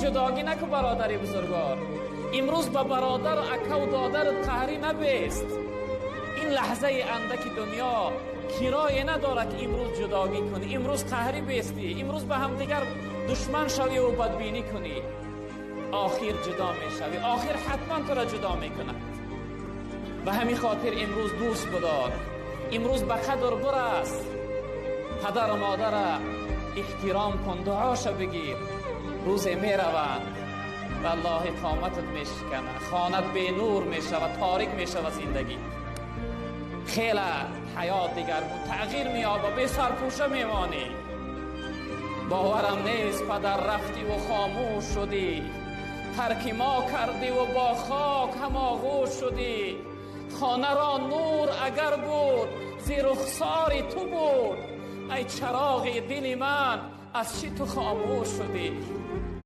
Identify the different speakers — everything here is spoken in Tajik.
Speaker 1: Ҷудогӣ наку, бародари бузургвор. Имрӯз ба бародару акаву додарат қаҳрӣ набест. Ин лаҳзаи андаки дунё кирое надорад, ки имрӯз ҷудогӣ кунӣ, имрӯз қаҳрӣ бестӣ, имрӯз ба ҳамдигар душман шавӣ ва бадбинӣ кунӣ. Охир ҷудо мешавӣ, охир ҳатман туро ҷудо мекунад. Ба ҳамин хотир имрӯз дӯст бидор, имрӯз ба қадр бирас, падару модара эҳтиром кун, дуоша бигир. Рӯзе мераванд, валлоҳи қоматат мешиканад, хонат бенур мешавад, торик мешавад зиндагӣ. Хеле ҳаёт дигаргун тағйир меёбад, бесарпӯша мемонӣ. Боварам нест, падар, рафтиву хомӯш шудӣ, тарки мо кардиву бо хок ҳамоғӯш шудӣ. Хонаро нур агар буд, зи рухсори ту буд. Ай чароғи дили ман, аз чӣ ту хомӯш шудӣ?